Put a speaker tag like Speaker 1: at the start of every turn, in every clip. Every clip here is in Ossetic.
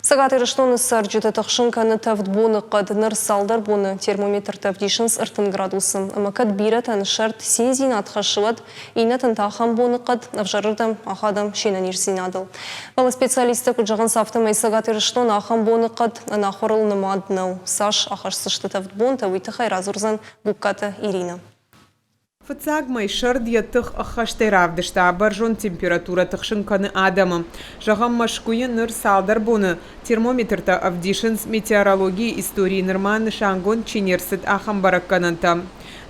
Speaker 1: Цӕгат Ирыстоны цӕрджыты тыхсын кӕны тӕвд боныхъӕд. Ныр цалдӕр боны термометртӕ ӕвдисынц 30 градусы. Ӕмӕ кӕд бирӕтӕн сӕрд циндзинад хӕссы, уӕд иннӕтӕн та ахӕм боныхъӕд ӕвзӕрырдӕм ахадӕм се нӕниздзинадыл. Фӕлӕ специалисттӕ куыд зӕгъынц, афтӕмӕй Цӕгат Ирыстоны ахӕм боныхъӕд ӕнахуырыл нымад нӕу. Цас ахӕсдзысты тӕвд бонтӕ, уый тыххӕй радзурдзӕн Гугкаты Иринӕ.
Speaker 2: Фыццаг мӕй сӕрд йӕ тых ӕххӕстӕй равдыста, бӕрзонд температурӕ тыхсын кӕны адӕмы. Зӕгъӕм, Мӕскуыйы ныр цалдӕр боны термометртӕ ӕвдисынц метеорологийы историйы нырма нысангонд чи не рцыд, ахӕм бӕрӕггӕнӕнтӕ.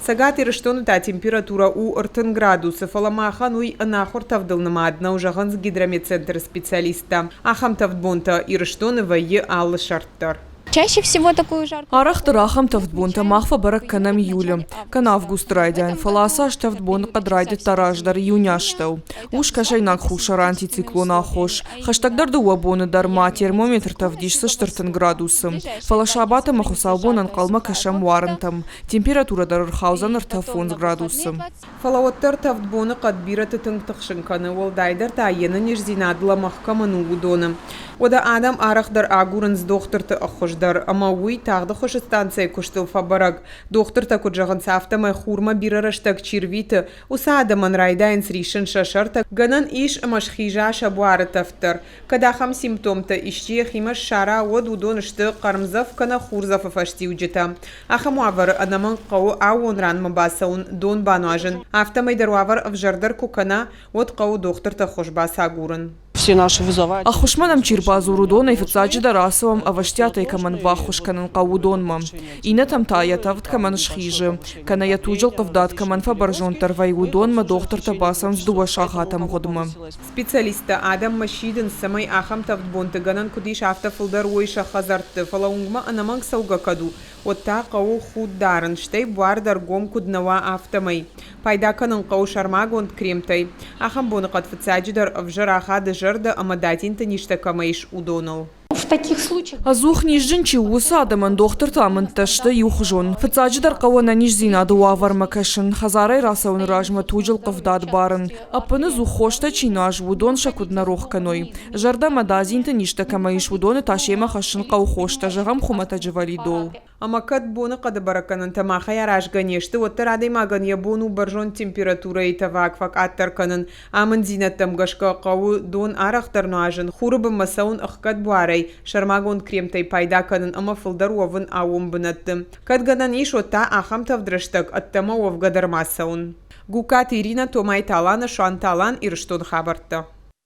Speaker 2: Цӕгат Ирыстоны та температурӕ у 30 градусы, фӕлӕ махӕн уый ӕнахуыр тӕвдыл нымад нӕу, зӕгъынц гидрометцентры специалисттӕ. Ахӕм тӕвд бонтӕ Ирыстоны вӕййы алы сӕрд дӕр.
Speaker 3: Чаще всего такую жаркую
Speaker 4: Арӕхдӕр ахӕм тӕвд бонтӕ мах фӕбӕрӕг кӕнӕм июлы, кӕнӕ августы райдиан, фӕлӕ ацы аз тӕвд боныхъӕд райдыдта раздӕр июны астӕу. У скӕсӕйнаг хуссар антициклоны аххос. Хӕстӕгдӕр дыууӕ боны дӕр ма термометртӕ ӕвдисдзысты 30 градусы. Фӕлӕ сабат ӕмӕ хуыцаубон ӕнхъӕлмӕ кӕсӕм уарынтӕм. Температурӕ дӕр ӕрхаудзӕн 3-5 градусы.
Speaker 2: Фӕлӕ уӕддӕр тӕвд боныхъӕд бирӕты тынг тыхсын кӕны, уӕлдайдӕр та йе нӕниздзинад лӕмӕгъ кӕмӕн у, уыдоны. Уӕдӕ адӕм арӕхдӕр агурынц дохтырты ӕххуыс дӕр, ӕмӕ уый тагъд ӕххуысы станцӕйы куыстыл фӕбӕрӕг. Дохтыртӕ куыд зӕгъынц, афтӕмӕй хурмӕ бирӕ рӕстӕг чи рвиты, уыцы адӕмӕн райдайынц риссын сӕ сӕртӕ, гӕнӕн ис ӕмӕ схиза сӕ буары тӕвд дӕр. Кӕд ахӕм симптомтӕ исчи йӕхимӕ ссара, уӕд уыдон сты хъӕрмдзӕф кӕнӕ хурдзӕфы фӕстиуджытӕ. Ахӕм уавӕры ӕнӕмӕнг хъӕуы аууон ранмӕ бацӕуын, дон бануазын. Афтӕмӕй дӕр уавӕр ӕвзӕрдӕр куы кӕна, уӕд хъӕуы дохтырты ӕххуыс бацагурын.
Speaker 4: Ӕххуысмӕ нӕм чи рбадзуры, уыдонӕй фыццаджыдӕр ацӕуӕм, ӕвӕстиатӕй кӕмӕн баххуыс кӕнын хъӕуы, уыдонмӕ. Иннӕтӕм та йӕ тӕвд кӕмӕн схизы, кӕнӕ йӕ туджы ӕлхъывдад кӕмӕн фӕбӕрзонддӕр вӕййы, уыдонмӕ дохтыртӕ бацӕуынц дыууӕ сахаты ӕмгъуыдмӕ.
Speaker 2: Специалисттӕ адӕммӕ сидынц, цӕмӕй ахӕм тӕвд бонты гӕнӕн куыд ис, афтӕ фылдӕр уой сӕ хӕдзӕртты, фӕлӕ уынгмӕ ӕнӕмӕнг цӕугӕ кӕд у, уӕд та хъӕуы худ дарын, стӕй буар дӕр гом куыд нӕ уа, афтӕмӕй. Пайда кӕнын хъӕуы сӕрмагонд кремтӕй. Ахӕм боныхъӕд фыццаджыдӕр ӕвзӕр ахады зӕрдӕ ӕмӕ дадзинты низтӕ кӕмӕ ис, уыдоныл.
Speaker 4: Ӕдзух низджын чи у, уыцы адӕмӕн дохтырты амындтӕ сты иухуызон. Фыццаджыдӕр хъӕуы ӕнӕниздзинады уавӕрмӕ кӕсын, хӕдзарӕй рацӕуыны размӕ туджы ӕлхъывдад барын. Ӕппыныдзух хостӕ чи нуазы, уыдон сӕ куыд нӕ рох кӕной. Зӕрдӕ ӕмӕ дадзинты низтӕ кӕмӕ ис, уыдоны та семӕ хӕссын хъӕуы хостӕ, зӕгъӕм, хуымӕтӕджы валидол.
Speaker 2: Ӕмӕ кӕд боныхъӕды бӕрӕггӕнӕнтӕ махӕй аразгӕ не сты, уӕддӕр адӕймагӕн йӕ бон у бӕрзонд температурӕйы тӕваг фӕкъаддӕр кӕнын. Амынддзинӕдтӕм гӕсгӕ хъӕуы дон арӕхдӕр нуазын, хуры бынмӕ цӕуын ӕхгӕд буарӕй, сӕрмагонд кремтӕй пайда кӕнын ӕмӕ фылдӕр уӕвын аууон бынӕтты. Кӕд гӕнӕн ис, уӕд та ахӕм тӕвд рӕстӕг ӕддӕмӕ уӕвгӕ дӕр ма цӕуын. Гугкаты Иринӕ, Томайты Алана, Суанты Алан, Ирыстоны хабӕрттӕ.